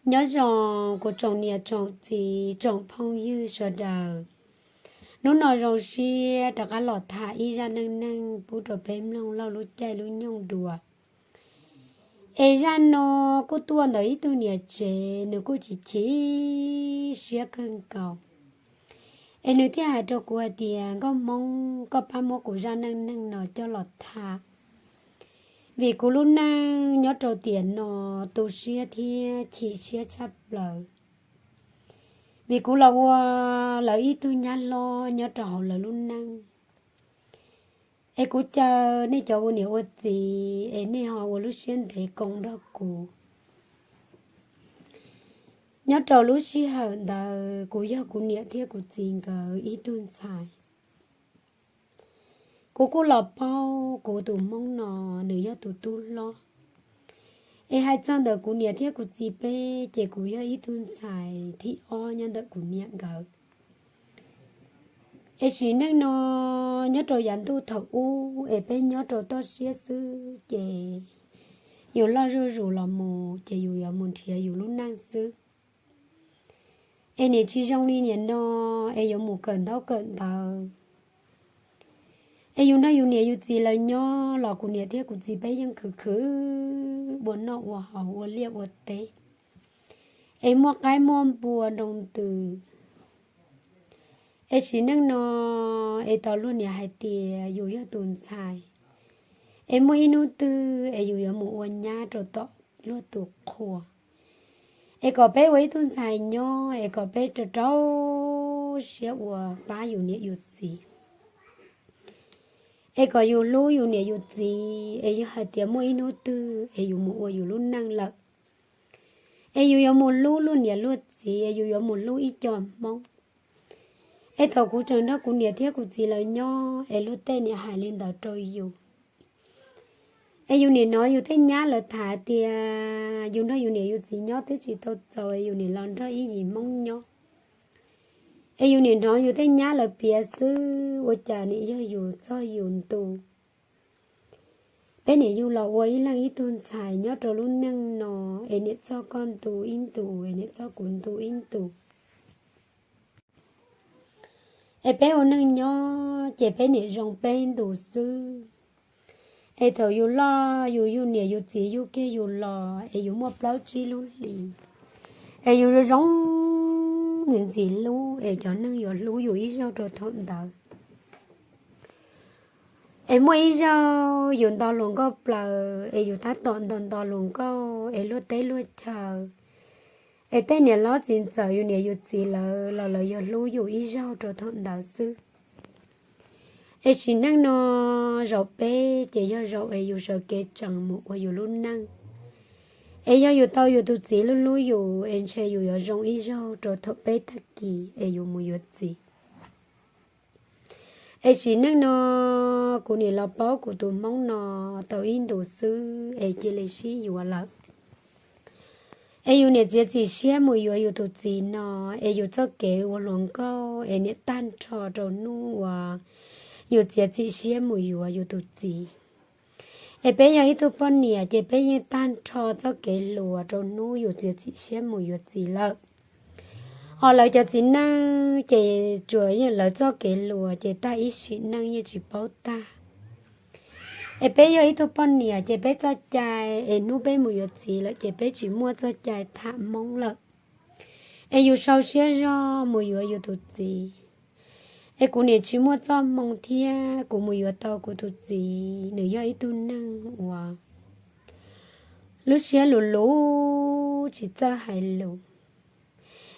Nyob zoo kuv tsoom niam tsoom txiv tsoom phooj ywg sawv daws. Hnub no zoo siab rov qab los tham ib zaj neej neeg pub rau peb mloog laug lub caij lub nyoog dua. Es zaj no kuj tuaj ntawm ib tug niam tsev, nws kuj chim chim siab kawg nkaus. Es nws thiaj hais rau kuv hais tias, Nkauj Hmoob, koj pab muab kuv zaj neej neeg no coj los tham, vim kuv lub neej nyob rau tiam no tu siab thiab chim siab tshaj plaws, vim kuv los ua lawv ib tug nyab hlob nyob rau hauv lawv lub neej. Es kuv caw nej cov ua niam ua txiv es nej ho ua lub siab ntev koom nrog kuv. Nyob rau lub sij hawm ntawd kuv yog kuv niam thiab kuv txiv nkawd ib tug ntxhais. Kuv kuj los paub kuv tus hmoob no nws yog tus tub hlob. Es hais txog ntawm kuv niam thiab kuv txiv peb ces kuv yog ib tug ntxhais thib ob nyob ntawm kuv niam nkawd. Es sim neej no nyob rau yav ntuj thaum ub es peb nyob rau toj siab xwb ces yus loj zuj zus los mus ces yus yuav mus nrhiav yus lub neej xwb. Es nim tsis zoo li nim no es yuav mus kawm ntaub kawm ntawv. Es yus nrog yus niam yus txiv lawv nyob los kuv niam thiab kuv txiv peb yeej khwv khwv ua noj ua haus ua liaj ua teb, es muaj qaib muaj npua nroo ntws. Es sim neej no es tau luag niam hais tias yus yog tus ntxhais, es muaj ib hnub twg es yus yuav mus ua nyab rau tom luag tus qhua, es kom peb ua ib tug ntxhais nyob es kom peb rau rau siab ua pab yus niam yus txiv. Es kom yus hlub yus niam yus txiv, es yog hais tias muaj ib hnub twg es yus mus ua yus lub neej lawm, es yus yuav mus hlub luag niam luag txiv, es yus yuav mus hlub ib co hmoob. Es thaum kuv tseem nrog kuv niam thiab kuv txiv lawv nyob es luag tej niam hais li ntawd rau yus, es yus nim hnov yus tej nyab lawv tham tias yus nrog yus niam yus txiv nyob twb tsis tau txaus es yus nim los nrog ib yim hmoob nyob. Es yus nim hnov yus tej nyab lawv piav xwb ua cas nim yog yus txog yus ntu. Peb nim yug los ua ib leeg ib tug ntxhais nyob rau lub neej no, es nim txog koj ntu ib ntus es nim txog kuv ntu ib ntus. Es peb ua neej nyob ces peb nim zoo peb ntus xwb. Es thaum yus loj yus yug niam yus txiv yug kiag yus los es yus muaj plaub tsib lub hlis, es yus zoo zoo ntxim ntxim hlub es cov neeg yuav hlub yus ib zaug rau thaum ntawd. Es muaj ib zaug yus nto hluas nkauj plaws es yus tab tom nto nto hluas nkauj es luag teb luag chaw, es tej niam hlob txiv ntxawm yus niam yus txiv lawv los lawv yog hlub yus ib zaug rau thaum ntawd xwb. Es sim neej no zaum peb ces yog zaum es yus sawv kev tsees mus ua yus lub neej. Es yog yus tau yus tus txiv hlub hlub yus es ntshe yus yuav zoo ib zaug rau thaum peb tag kis es yus mus yuav txiv. Es sim neej no kuv nim los paub kuv tus hmoob no tau ib ntus xwb es cia li sib yuav lawm. Es yus nim txiav txim siab mus yuav yus tus txiv no, es yus txoj kev ua hluas nkauj es nim tag nrho rau hnub uas yus txiav txim siab mus yuav yus tus txiv. Es peb yog ib tug poj niam ces peb yeej tag nrho txoj kev hluas rau hnub yus txiav txim siab mus yuav txiv lawm. Ho lawv cov txiv neej ces tsuas yeej lawv txoj kev hluas ces tag ib sim neej yeej tsis paub tag. Es peb yog ib tug poj niam ces peb txoj cai es hnub peb mus yuav txiv lawm ces peb tsis muaj txoj cai tham hmoob lawm. Es yus sau siab zog mus yuav yus tus txiv. Es kuv nim tsis muaj txoj hmoo thiab kuv mus yuav tau kuv tus txiv, nws yog ib tug neeg uas lub siab luv luv tsis txawj hais lus.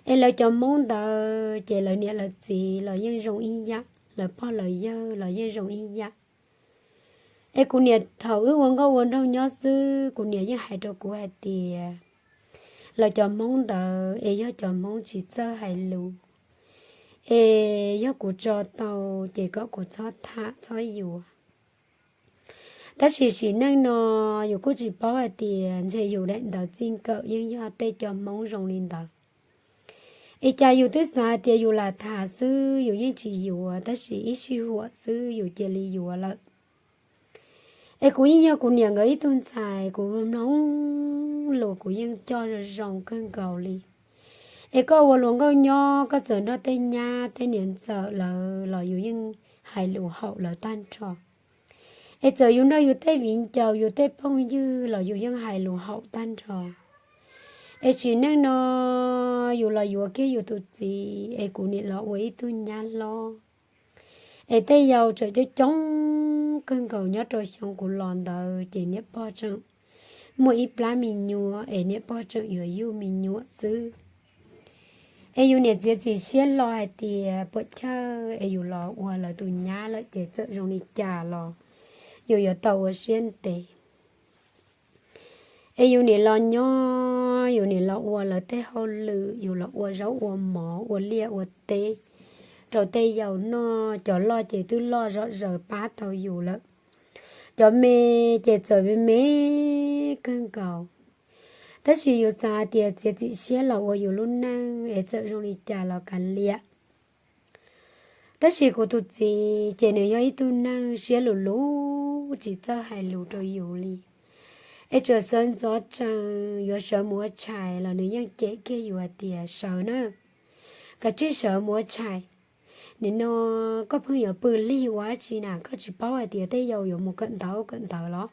Es lawv cov hmoob ntawd ces lawv niam lawv txiv los yeej zoo ib yam, lawv pog lawv yawg los yeej zoo ib yam. Es kuv niam thaum wb ua nkauj ua nraug nyob xwb kuv niam yeej hais rau kuv hais tias lawv cov hmoob ntawd es yog cov hmoob tsis txawj hais lus, es yog kuv tso tau ces kom kuv txhob tham txhob yuav. Tab sis sim neej no yus kuj tsis paub hais tias ntshe yus daim ntawv txij nkawm yeej yog tej cov hmoob zoo li ntawd. Es cas yus twb xav hais tias yus lam tham xwb yus yeej tsis yuav tab sis ib sij huam xwb yus cia li yuav lawm. Es kuv yeej yog kuv niam nkawd ib tug ntxhais, kuv mloog lus kuv yeej coj zoo zoo kawg nkaus li. Es koj ua luag nkauj nyob koj txawm nrog tej nyab tej niam ntxawm lawv los yus yeej hais lus haum lawv tag nrho. Es txawm yus nrog yus tej viv ncaus yus tej phooj ywg los yus yeej hais lus haum tag nrho. Es sim neej no yus los yuav kiag yus tus txiv es kuv niam los ua ib tug nyab hlob. Es tej yau tseem coob coob kawg nkaus nyob rau xyoo kuv los ntawd ces niam pog tseem muaj ib plab me nyuam es niam pog tseem yuav yug me nyuam xwb. Es yus niam txiav txim siab hlo hais tias puas chawj es yus los ua lawv tus nyab lawm ces txawm zoo li cas los yus yuav tau ua siab ntev. Es yus niam los nyob, yus niam los ua lawv tej hauj lwm, yus los ua zaub ua mov ua liaj ua teb rau tej yau noj. Cov loj ces twb loj zom zaws pab tau yus lawm, cov me ces txawm me me kawg nkaus. Tab sis yus xav hais tias txiav txim siab los ua yus lub neej es txawm zoo li cas los kav liam. Tab sis kuv tus txiv ces nws yog ib tug neeg siab lus lus tsis txawj hais lus rau yus li. Es tsuas sawv ntxov tsees yuav sawv mus ua tshais los nws yeej cem kiag yus hais tias sawv na, kav tsij sawv mus ua tshais. Nim no koj pheej yuav pw lig ua dab tsi na, koj tsis paub hais tias tej yau yuav mus kawm ntawv kawm ntawv los?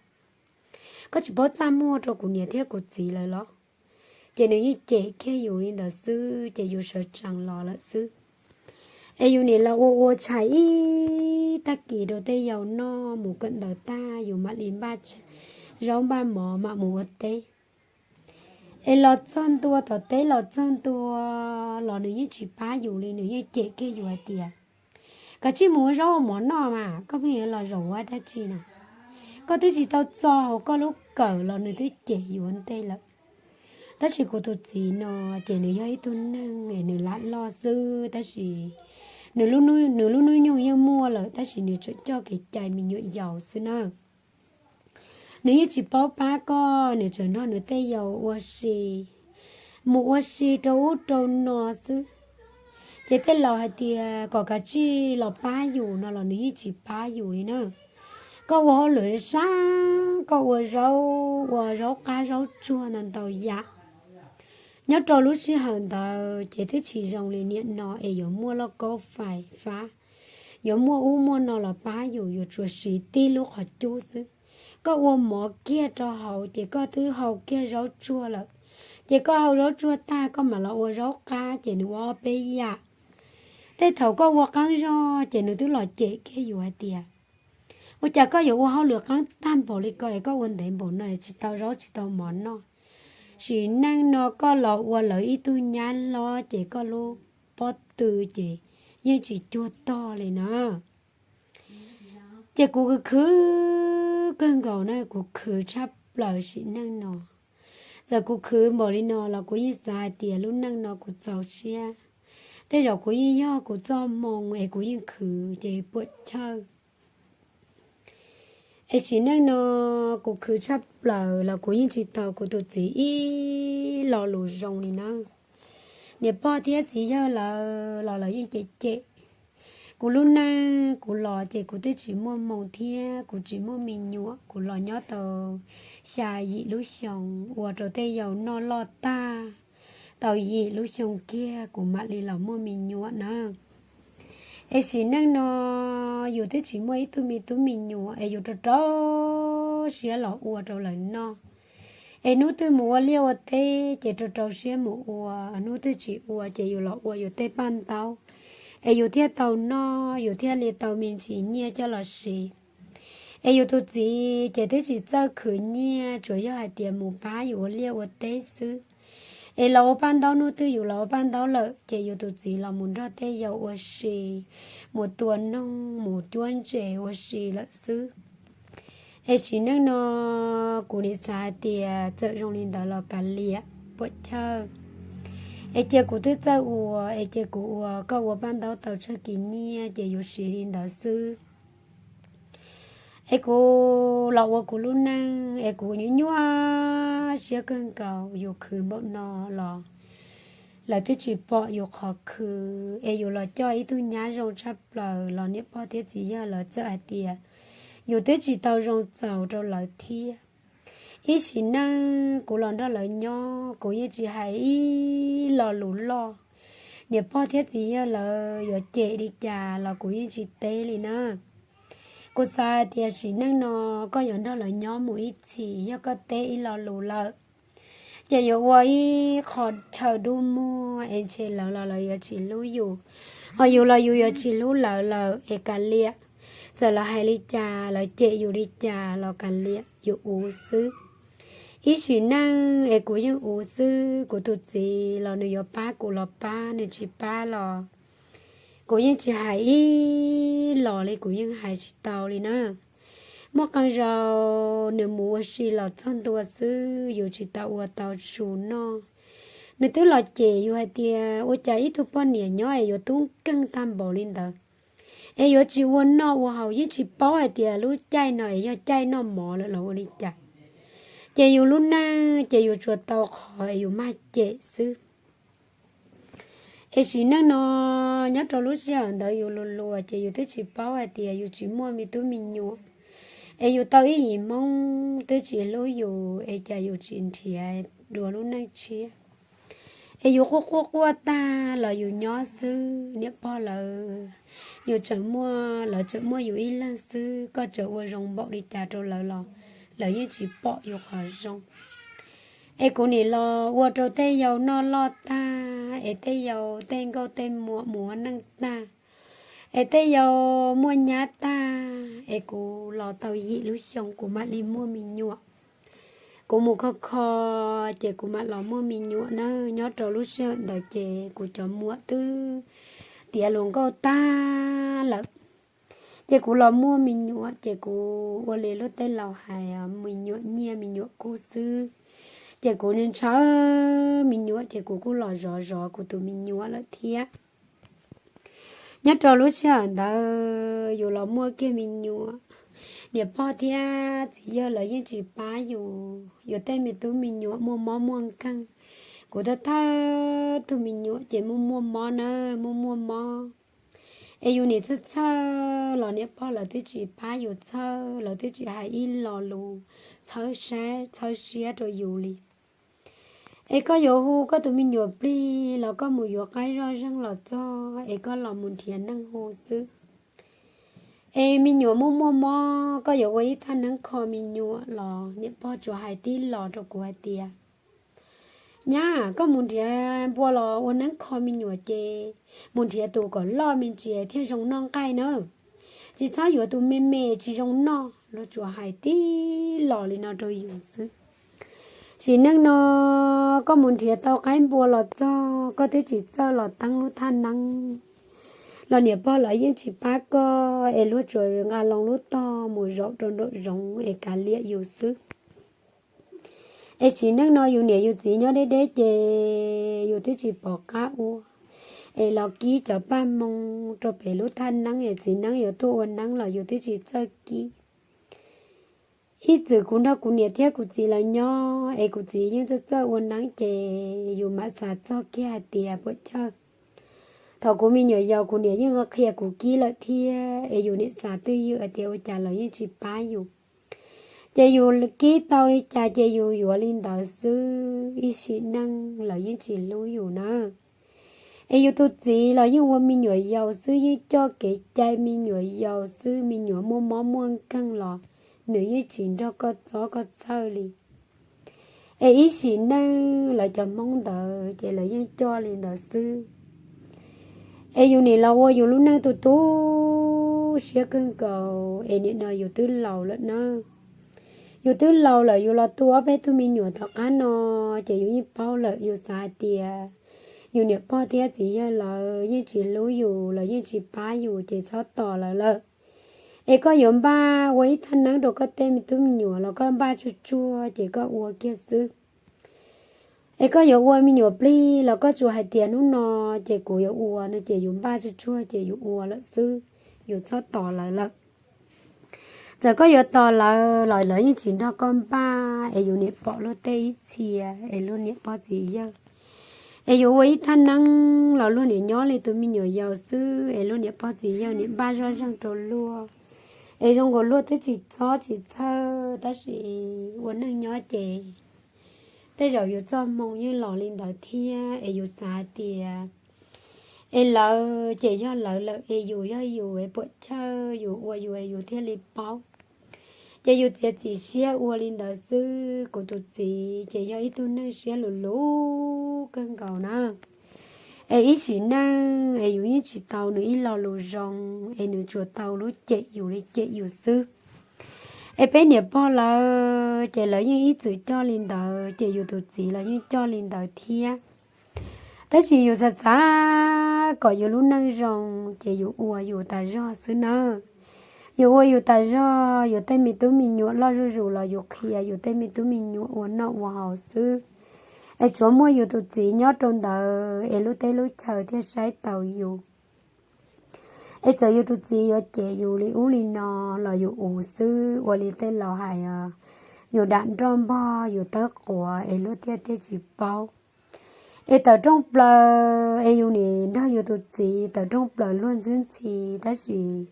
Koj tsis paub txaj muag rau kuv niam thiab kuv txiv lawv los? Ces nws yeej cem kiag yus li ntawd xwb ces yus sawv tsees los lawm xwb. Es yus niam los ua ua tshais ib tag kis rau tej yau noj, mus kawm ntawv tag yus mam li npaj zaub npaj mov mam mus ua teb. Es los txog ntua tom teb los txog ntua los nws yeej tsis pab yus li, nws yeej cem kiag yus hais tias kav tsij mus ua zaub ua mov noj mas, koj pheej yuav los zaum ua dab tsi na? Koj twb tsis tau txo hauv koj lub kawm los nws twb cem yus ua ntej lawm. Tab sis kuv tus txiv no ces nws yog ib tug neeg es nws lam loj xwb tab sis nws lub hnub nyoog yeej muaj lawm tab sis nws tseem coj kev cai me nyuam yaus xwb na. Nws yeej tsis paub pab koj, nws tseem nrog nws tej yau ua si, mus ua si rau ub rau no xwb. Ces tej laus hais tias kom kav tsij los pab yus no los nws yeej tsis pab yus li na. Koj ua hauj lwm sab, koj ua zaub, ua zaub qab zaub tsuag ntau ntau yam. Nyob rau lub sij hawm ntawd ces twb tsis zoo li niaj no es yuav muaj lauj kaub fais fab, yuav muaj ub muaj no los pab yus, yus tsuas siv tib lub qhov cub xwb. Koj ua mov kiag rau hauv ces koj twb hau kiag zaub tsuag lawm. Ces koj hau zaub tsuag tag koj mam los ua zaub qab ces nws ua ob peb yam. Tej thaum koj ua qeeb zog ces nws twb los cem kiag yus hais tias ua cas koj yuav ua hauj lwm qeeb tag npaum li ko es koj ua ntev npaum no es tsis tau zaub tsis tau mov noj. Sim neej no koj los ua lawv ib tug nyab hlob ces koj lub pob tw ces yeej tsis cuag tog li na. Ces kuv khwv khwv kawg nkaus na, kuv khwv tshaj plaws sim neej no. Txawm kuv khwv npaum li no los kuv yeej xav hais tias lub neej no kuv txaus siab. Tej zaum kuv yeej yog kuv txoj hmoo es kuv yeej khwv ces puam chawj. Es sim neej no kuv khwv tshaj plaws los kuv yeej tsis tau kuv tus txiv ib lo lus zoo li na. Niam pog thiab txiv yawg lawv los lawv yeej cem cem. Kuv lub neej kuv los ces kuv twb tsis muaj hmoo thiab kuv tsis muaj me nyuam, kuv los nyob tau xya yim lub xyoo ua rau tej yau noj loj tag, tau yim lub xyoo kiag kuv mam li los muaj me nyuam na. Es sim neej no yus twb tsis muaj ib tug me tub me nyuam es yus rau rau siab los ua rau lawv noj. Es hnub twg mus ua liaj ua teb ces rau rau siab mus ua, hnub twg tsis ua ces yus los ua yus tej paj ntaub, es yus thiaj tau noj, yus thiaj li tau me ntsis nyiaj coj los siv. Es yus tus txiv ces twb tsis txawj khwv nyiaj, tsuas yog hais tias mus pab yus ua liaj ua teb xwb. Es los ua paj ntaub, hnub twg yus los ua paj ntaub lawm ces yus tus txiv los mus nrog tej yau ua si, mus tua noog mus cuab ntses ua si lawm xwb. Es sim neej no kuv nim xav hais tias txawm zoo li ntawd los kav liam puam chawj. Es cia kuv twb txawj ua, es cia kuv ua, koj ua paj ntaub tau tsawg kis nyiaj ces yus siv li ntawd xwb. Es kuv los ua kuv lub neej es kuv nyuaj nyuaj siab kawg nkaus, yus khwv npaum no los lawv twb tsis pom yus qhov khwv, es yus los coj ib tug nyab zoo tshaj plaws los niam pog thiab txiv yawg lawv txawm hais tias yus twb tsis tau zoo txaus rau lawv thiab. Ib sim neej kuv los nrog lawv nyob kuv yeej tsis hais ib lo lus loj, niam pog thiab txiv yawg lawv yuav cem li cas los kuv yeej tsis teb li na. Kuv xav hais tias sim neej no koj yuav nrog lawv nyob mus ib txhis, yog koj teb ib lo lus lawm ces yuav ua ib qho chaw dub muag es ntshe lawv los lawv yuav tsis hlub yus, hos yus los yus yuav tsis hlub lawv lawm es kav liam, txawm lawv hais li cas lawv cem yus li cas los kav liam, yus ua xwb. Ib sim neej es kuv yeej ua xwb, kuv tus txiv los nws yuav pab kuv los pab, nws tsis pab los kuv yeej tsis hais ib los li, kuv yeej hais tsis tau li na. Muaj qee zaus nws mus ua si los txog ntua xwb, yus tsis tau ua tau su noj, nws twb los cem yus hais tias ua cas ib tug poj niam nyob es yuav tub nkeeg tag npaum li ntawd, es yuav tsis ua noj ua haus, yeej tsis paub hais tias lub caij no es yog caij noj mov lawm los ua li cas. Ces yus lub neej ces yus tsuas tau qhov es yus mag cem xwb. Es sim neej no, nyob rau lub sij hawm ntawd yus luag luag ces yus twb tsis paub hais tias yus tsis muaj me tub me nyuam, es yus tau ib yim Hmoob twb tsis hlub yus es cas yus tsis nrhiav dua lub neej tshiab. Es yus quaj quaj quaj tag los yus nyob xwb, niam pog lawv, yus tseem muaj, lawv tseem muaj yus ib leeg xwb, koj tseem ua zoo npaum li cas rau lawv los lawv yeej tsis pom yus qhov zoo. Es kuv nim los ua rau tej yau noj loj tag, es tej yau tej nkauj tej muam mus ua neej tag, es tej yau muaj nyab tag, es kuv los tau yim lub xyoo kuv mam li muaj me nyuam. Kuv mus kho kho, ces kuv mam los muaj me nyuam na. Nyob rau lub sij hawm ntawd ces kuv cov muam twb tiav hluas nkauj tag lawm. Ces kuv los muaj me nyuam, ces kuv ua li lub teb laus hais, me nyuam nyiaj me nyuam kub xwb. Ces kuv ntshaw me nyuam, ces kuv kuj los zov zov kuv tus me nyuam lawm thiab. Nyob rau lub sij hawm ntawd yus los muaj kiag me nyuam, niam pog thiab txiv yawg lawv yeej tsis pab yus. Yus tej me tub me nyuam muaj mob muaj nkeeg, kuv thawj thawj tug me nyuam ces muaj muaj mob na, muaj muaj mob. Es yus nim txhawj txhawj los niam pog lawv twb tsis pab yus txhawj, lawv twb tsis hais ib lo lus txhawb siab, txhawb siab rau yus li. Es koj yuav hu koj tus me nyuam plig los koj mus yuav qaib zoj zeeg los txog, es koj los mus nrhiav neeg hu xwb. Es me nyuam muaj muaj mob, koj yuav ua ib thaj neeb kho me nyuam los niam pog tsuas hais tib los rau kuv hais tias, nyab, koj mus nrhiav npua los ua neeb kho me nyuam ces mus nrhiav tus kom loj me ntsis thiaj zoo noj nqaij nawb. Tsis txhob yuav tus me me tsis zoo noj. Luag tsuas hais tib los li no rau yus xwb. Sim neej no koj mus nrhiav tau qaib npua los txog, koj twb tsis txawj los teeb lub thaj neeb los niam pog lawv yeej tsis pab koj, es luag tsuas nqa loo lub tog mus zaum rau nraum zoov es kav liam yus xwb. Es sim neej no yus niam yus txiv nyob deb deb ces yus twb tsis pom qab ua, es los kib cov paj hmoo rau pem lub thaj neeb es txiv neeb yuav tuaj ua neeb los yus twb tsis txawj kib. Ib txwm kuv nrog kuv niam thiab kuv txiv lawv nyob es kuv txiv yeej txawj txawj ua neeb ces yus mam xav txog kiag hais tias puas chawj, thaum kuv me nyuam yaus kuv niam yeej qhia kuv kib lawm thiab, es yus niam xav twj ywm hais tias ua cas lawv yeej tsis pab yus. Ces yus kib tau li cas ces yus yuav li ntawd xwb, ib sim neej lawv yeej tsis hlub yus na. Es yus tus txiv los yeej ua me nyuam yaus xwb, yeej coj kev cai me nyuam yaus xwb, me nyuam muaj mob muaj nkeeg los nws yeej tsis nrog koj txob koj txhawj li. Es ib sim neej lawv cov Hmoob ntawd ces lawv yeej coj li ntawd xwb. Es yus nim los ua yus lub neej tu tu siab kawg nkaus, es nim no yus twb laus lawm na. Yus twb laus lawm, yus los tu ob peb tug me nyuam tom qab no, ces yus yeej paub lawm, yus xav hais tias yus niam pog thiab txiv yawg lawv yeej tsis hlub yus, lawv yeej tsis pab yus ces txhob tos lawv lawm. Es koj yuav npaj ua ib thaj neeb rau koj tej me tub me nyuam los koj npaj tsuag tsuag ces koj ua kiag xwb. Es koj yuav ua me nyuam plig los koj tsuas hais tias hnub no ces kuv yuav ua no ces yus npaj tsuag tsuag ces yus ua lawm xwb, yus txhob tos lawv lawm. Txawm koj yuav tos lawv los lawv yeej tsis nrog koj npaj, es yus niam pom luag tej ib txhia, es luag niam pog txiv yawg, es yuav ua ib thaj neeb los luag niam nyob li tus me nyuam yaus xwb, es luag niam pog txiv yawg niam npaj zoj zeeg rau luag, Es zoo nkaus luag twb tsis txhob tsis txhawj, tab sis ua neej nyob ces tej zaum yus txoj hmoo yeej los li ntawd thiab. Es yus xav hais tias es lawv ces yog lawv lawm, es yus yog yus, es puam chawj, yus ua yus es yus thiaj li paub. Ces yus txiav txim siab ua li ntawd xwb. Kuv tus txiv ces yog ib tug neeg siab luv luv kawg nkaus na. Es ib sim neej es yus yeej tsis tau nws ib lo lus zoo, es nws tsuas tau lub cem yus li cem yus xwb. Es peb niam pog lawv ces lawv yeej ib txwm coj li ntawd, ces yus tus txiv los yeej coj li ntawd thiab. Tab sis yus xav xav kom yus lub neej zoo, ces yus ua yus tas zog xwb nawb. Yus ua yus tas zog, yus tej me tub me nyuam loj zuj zus los yus qhia yus tej me tub me nyuam ua noj ua haus xwb. Es tsuav muaj yus tus txiv nyob rau ntawd es lub teb lub chaw thiaj saib taus yus. Es txawm yus tus txiv yuav cem yus li ub li no los yus ua xwb, ua li tej laus hais, yus dam nroj npog yus tawb quav es luag thiaj thiaj tsis paub. Es tawm rooj plaws es yus nim nrog yus tus txiv tawm rooj plaws luag ntxhwb ntxhi, tab sis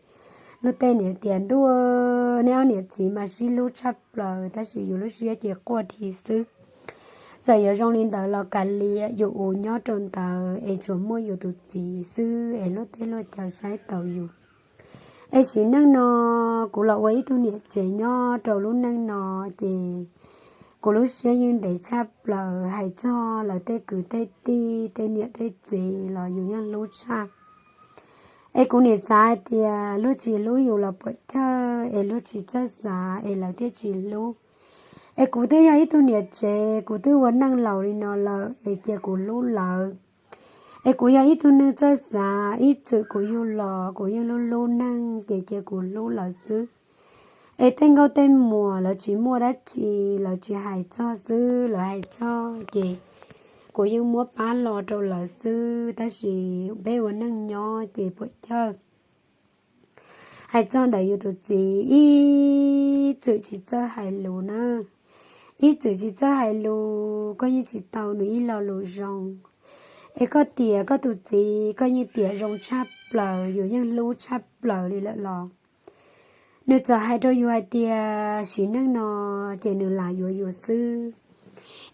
luag tej niam tias ntuj, neb ob niam txiv mas sib hlub tshaj plaws, tab sis yus lub siab ces quaj dhi xwb. Txawm yuav zoo li ntawd los kav liam, yus ua nyob rau ntawd es tsuas muaj yus tus txiv xwb es luag tej luag chaw saib taus yus. Es sim neej no kuv los ua ib tug niam tsev nyob rau lub neej no, ces kuv lub siab yeej ntev tshaj plaws. Hais txog lawv tej kwv tej tij tej niam tej txiv los yus yeej hlub tshaj. Es kuv nim xav hais tias luag tsis hlub yus los puam chawj, es luag tsis txawj xav es lawv thiaj tsis hlub. Es kuv twb yog ib tug niam tsev, kuv twb ua neej laus li no lawm es cia kuv hlub lawv. Es kuv yog ib tug neeg txawj xav, ib txwm kuv yug los kuv yeej hlub hlub neeg, ces cia kuv hlub lawv xwb. Es tej nkauj tej muam lawv tsis muaj dab tsi, lawv tsis hais txog xwb, lawv hais txog ces kuv yeej muab pab lo rau lawv xwb, tab sis peb ua neej nyob ces puam chawj. Hais txog ntawm yus tus txiv, ib txwm tsis txawj hais lus na, ib txwm tsis txawj hais lus, koj yeej tsis tau nws ib lo lus zoo. Es koj tiam koj tus txiv, koj yeej tiam zoo tshaj plaws, yus yeej hlub tshaj plaws li lawm los nws txawm hais rau yus hais tias sim neej no ces nws lam yuav yus xwb.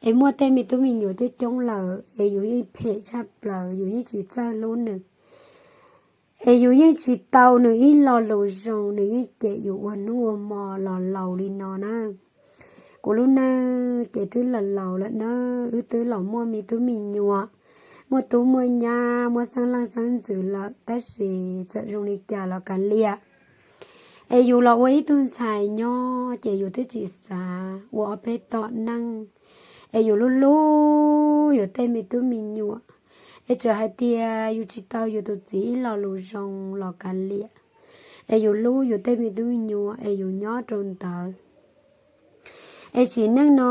Es muaj tej me tub me nyuam coob coob lawm, es yus yeej phem tshaj plaws, yus yeej tsis txawj hlub nws. Es yus yeej tsis tau nws ib lo lus zoo, nws yeej cem yus ua hnub ua hmo los laus li no na. Kuv lub neej ces twb los laus lawm na, wb twb los muaj me tub me nyuam, muaj tub muaj nyab, muaj xeeb leej xeeb ntxwv lawm, tab sis txawm zoo li cas los kav liam, es yus los ua ib tug ntxhais nyob ces yus twb tsis xav ua ob peb tom neej. Es yus hlub hlub yus tej me tub me nyuam, es txawm hais tias yus tsis tau yus tus txiv ib lo lus zoo los kav liam, es yus hlub yus tej me tub me nyuam es yus nyob rau ntawd. Es sim neej no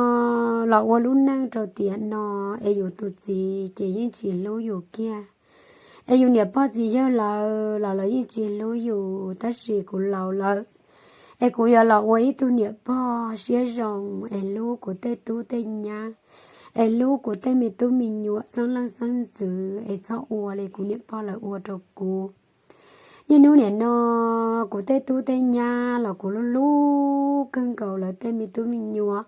los ua lub neej rau tiam no, es yus tus txiv ces yeej tsis hlub yus kiag. Es yus niam pog txiv yawg lawv los lawv yeej tsis hlub yus, tab sis kuv laus lawm, es kuv yuav los ua ib tug niam pog siab zoo, es hlub kuv tej tub tej nyab, es hlub kuv tej me tub me nyuam xeeb leej xeeb ntxwv, es txhob ua li kuv niam pog lawv ua rau kuv. Niaj hnub nim no kuv tej tub tej nyab los kuv hlub hlub kawg nkaus lawv tej me tub me nyuam,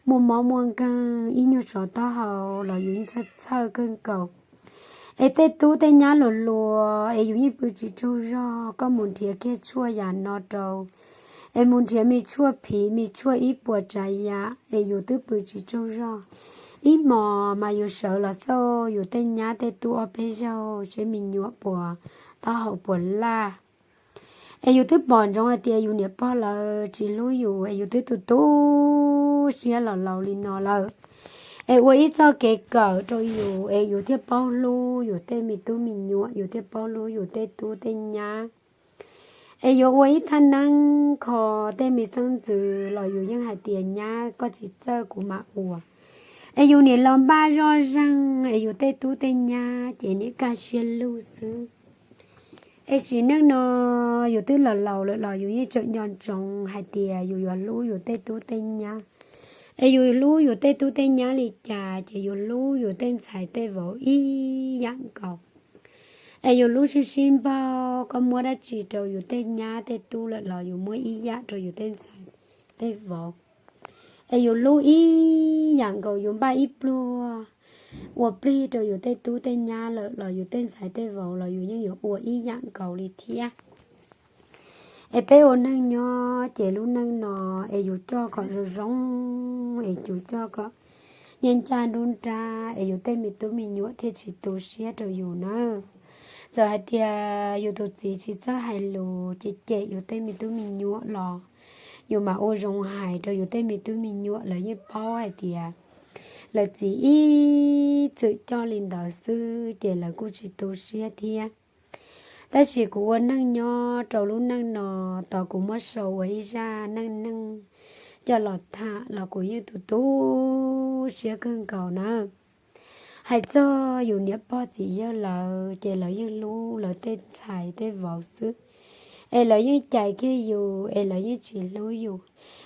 muaj mob muaj nkeeg ib nyuag tsov taub hau los yus yeej txhawj txhawj kawg nkaus. Es tej tub tej nyab hluas hluas es yus yeej pw tsis tsaug zog, koj mus nrhiav kiag tshuaj yam no rau, es mus nrhiav me tshuaj phiv me tshuaj ib puas tsav yam, es yus twb pw tsis tsaug zog. Ib hmos mas yus sawv los xauj yus tej nyab tej tub ob peb zaug seb me nyuam puas, taub hau puas laj. Es yus twb pom ntsoov hais tias yus niam pog lawv tsis hlub yus, es yus twb tu tu siab los laus li no lawm. Es ua ib txoj kev kawm rau yus, es yus thiaj paub hlub yus tej me tub me nyuam, yus thiaj paub hlub yus tej tub tej nyab. Es yuav ua ib thaj neeb kho tej me xeeb ntxwv los yus yeej hais tias nyab, koj tsis txawj kuv mam ua. Es yus nim los npaj zoj zeeg, es yus tej tub tej nyab ces nim kaj siab lug xwb. Es sim neej no yus twb los laus lawm los yus yeej tseem nco ntsoov hais tias yus yuav hlub yus tej tub tej nyab. Es yus hlub yus tej tub tej nyab li cas ces yus hlub yus tej ntxhais tej vauv ib yam nkaus. Es yus hlub sib sib npaug, koj muab dab tsi rau yus tej nyab tej tub lawm los yus muab ib yam rau yus tej ntxhais tej vauv. Es yus hlub ib yam nkaus, yus npaj ib pluag ua plig rau yus tej tub tej nyab lawm los yus tej ntxhais tej vauv los yus yeej yuav ua ib yam nkaus li thiab. Es peb ua neej nyob ces lub neej no es yus coj kom zoo zoo, es yus coj kom nyiaj ncaj nruab nrab, es yus tej me tub me nyuam thiaj tsis tu siab rau yus nawb. Txawm hais tias yus tus txiv tsis txawj hais lus ces cem yus tej me tub me nyuam los yus mam ua zoo hais rau yus tej me tub me nyuam, lawv yeej paub hais tias lawv txiv ib txwm coj li ntawd xwb ces lawv kuj tsis tu siab thiab. Tab sis kuv ua neej nyob rau lub neej no, tos kuv muab sau ua ib zaj neej neeg coj los tham los kuv yeej tu tu siab kawg nkaus na. Hais txog yus niam pog txiv yawg lawv ces lawv yeej hlub lawv tej ntxhais tej vauv xwb, es lawv yeej cais kiag yus, es lawv yeej tsis hlub yus.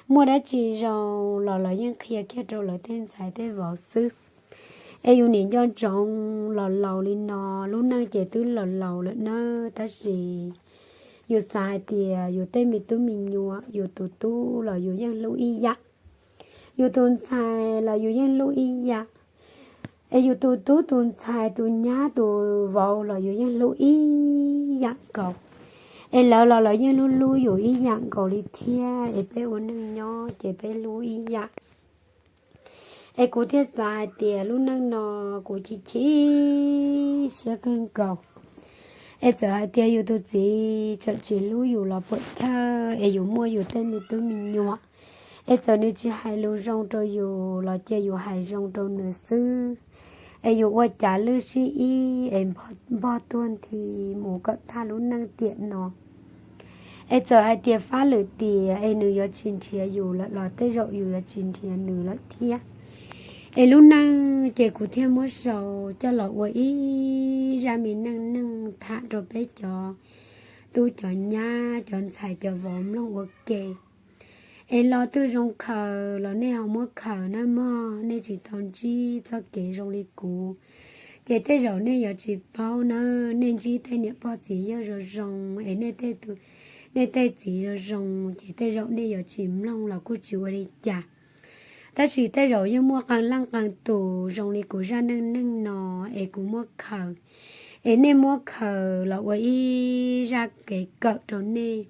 Muaj dab tsi zoo los lawv yeej qhia kiag rau lawv tej ntxhais tej vauv xwb. Es yus niam nco ntsoov los laus li no, lub neej ces twb los laus lawm nawb, tab sis yus xav hais tias yus tej me tub me nyuam, yus tus tub los yus yeej hlub ib yam, yus tus ntxhais los yus yeej hlub ib yam, es yus tus tub tus ntxhais tus nyab tus vauv los yus yeej hlub ib yam nkaus. Es lawv los lawv yeej hlub hlub yus ib yam nkaus li thiab, es peb ua neej nyob ces peb hlub ib yam. Es kuv thiaj xav hais tias lub neej no kuv chim chim siab kawg nkaus. Es txawm hais tias yus tus txiv tseem tsis hlub yus los puam chawj, es yus muaj yus tej me tub me nyuam, es txawm nws tsis hais lus zoo rau yus los cia yus hais zoo rau nws xwb. Es yus ua cas lwj sib ib es npog tuag nthi mus kom tag lub neej tiam no. Es txawm hais tias fab lwm tiam es nws yuav tsis nrhiav yus lawm los tej zaum yus yuav tsis nrhiav nws lawm thiab. Es lub neej ces kuv thiaj muab sau coj los ua ib zaj me neej neeg tham rau peb cov tub cov nyab cov ntxhais cov vauv mloog ua ke. Es lo twg zoo khaws los nej ho muab khaws nawb mog, nej tsis tau ntsib txoj kev zoo li kuv, ces tej zaum nej yuav tsis paub nawb. Nej ntsib tej niam pog txiv yawg zoo zoo es nej tej txiv zoo zoo ces tej zaum nej yuav tsis mloog los kuj tsis ua li cas. Tab sis tej zaum yeej muaj qee leej qee tus zoo li kuv zaj neej neeg no es kuv muab khaws, es nej muab khaws los ua ib zaj kev kawm rau nej.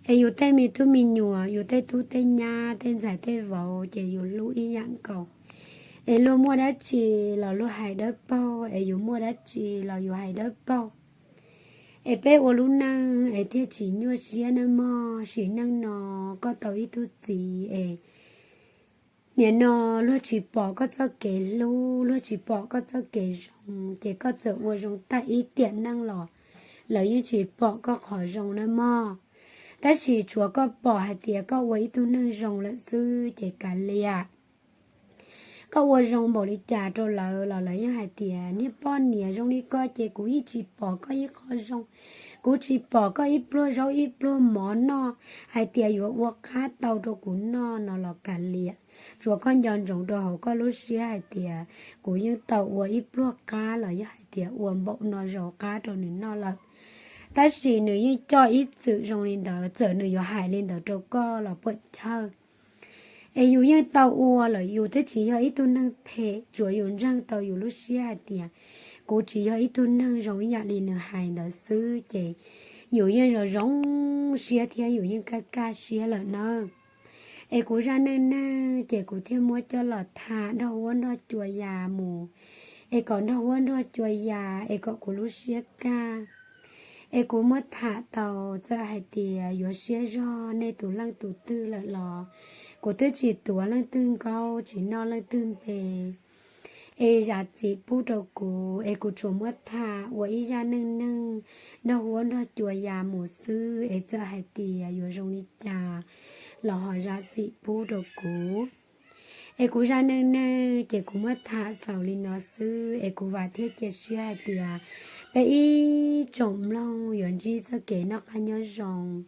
Es yus tej me tub me nyuam, yus tej tub tej nyab tej ntxhais tej vauv ces yus hlub ib yam nkaus. Es luag muaj dab tsi los luag hais dawb paug, es yus muaj dab tsi los yus hais dawb paug. Es peb ua lub neej es thiaj tsis nyuaj siab nawb mog. Sim neej no koj tau ib tug txiv es nim no luag tsis pom koj txoj kev hlub, luag tsis pom koj txoj kev zoo, ces koj txawm ua zoo tag ib tiam neej los lawv yeej tsis pom koj qhov zoo nawb mog. Tab sis tshuav koj pom hais tias koj ua ib tug neeg zoo lawm xwb ces kav liam. Koj ua zoo npaum li cas rau lawv los lawv yeej hais tias niag poj niam zoo li koj ces kuv yeej tsis pom koj ib qho zoo, kuv tsis pom koj ib pluag zaub ib pluag mov noj, hais tias yuav ua qab tau rau kuv noj no los kav liam. Tsuav koj nco ntsoov rau hauv koj lub siab hais tias kuv yeej tau ua ib pluag qab los yog hais tias ua npaum no zaus qab rau nws noj lawm. Tab sis nws yeej coj ib txwm zoo li ntawd, txawm nws yuav hais li ntawd rau koj los puam chawj. Es yus yeej tau ua lawm, yus twb tsis yog ib tug neeg phem, tsuav yus ntseeg tau yus lub siab hais tias kuv tsis yog ib tug neeg zoo ib yam li nws hais ntawd xwb ces yus yeej zoo zoo siab thiab yus yeej kaj kaj siab lawm nawb. Es kuv zaj neej neeg ces kuv thiaj muab coj los tham nrog huab nrog cua ya mus, es kom nrog huab nrog cua ya, es kom kuv lub siab kaj. Es kuv muab tham tau, txawm hais tias yuav siab zog nej tus leej tus twg lawm los kuv twb tsis tuav leej twg nkaub tsis noj leej twg npe. Es zam txim pub rau kuv, es kuv tsuas muab tham ua ib zaj neej neeg nrog huab nrog cua ya mus xwb, es txawm hais tias yuav zoo li cas los ho zam txim pub rau kuv. Es kuv zaj neej neeg ces kuv muab tham xaus li no xwb, es kuv vam thiab cia siab hais tias peb ib tsoom mloog yuav ntsib txoj kev noj qab nyob zoo.